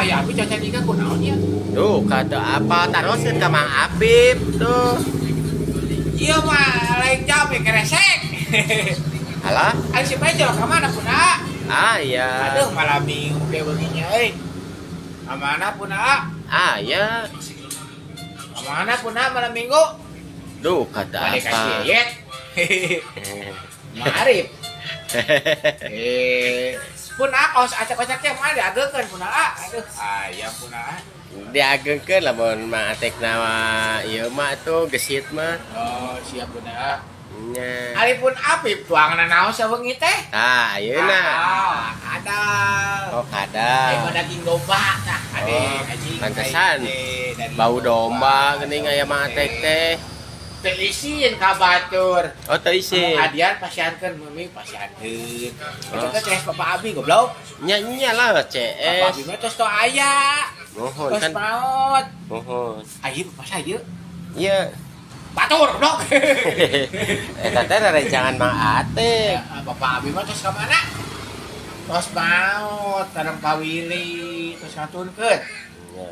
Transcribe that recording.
Aya abi caca nikah kunaon ya? Duh, kata apa taroskeun ka Mang Apip tuh. Iya mah lain jam ya keresek. Alah, Ari si Bejo ka mana pun A? Ah ya. Aduh, malah bingung kayak begini euy. Ka mana pun A? Ah ya. Ka mana pun A malam minggu? Duh, kata Balik apa? kasih Yet. Marif. Eh, pun A kaos acak-acaknya mah diagengkeun pun A. Aduh, ayam pun A. Diagengkeun lamun Mang Atek nawa ieu mah tuh gesit mah. Oh, siap pun A. Nya. Ari pun Apip tuangan naon sawengi teh? Tah, ayeuna. Ah, ada. Oh, kada. Ayo daging domba tah, ade Oh, anjing. pantesan. Aing teh, daging Bau domba geuning aya Mang Atek teh. Teu isin ka batur. Oh, teu isin. Adian pasiankeun memi pasiankeun. Itu teh CS Bapak Abi goblok. Nya nya lah Bapak CS. Abi mah tos to aya. Mohon Tos kan. maot. Mohon. Ayo Bapak saya. Iya. Batur goblok. Eta teh rerencangan Mang Atek. Ya, Bapak Abi mah tos ka mana? Tos maot sareng Pak Willy tos ngatunkeun. Nya.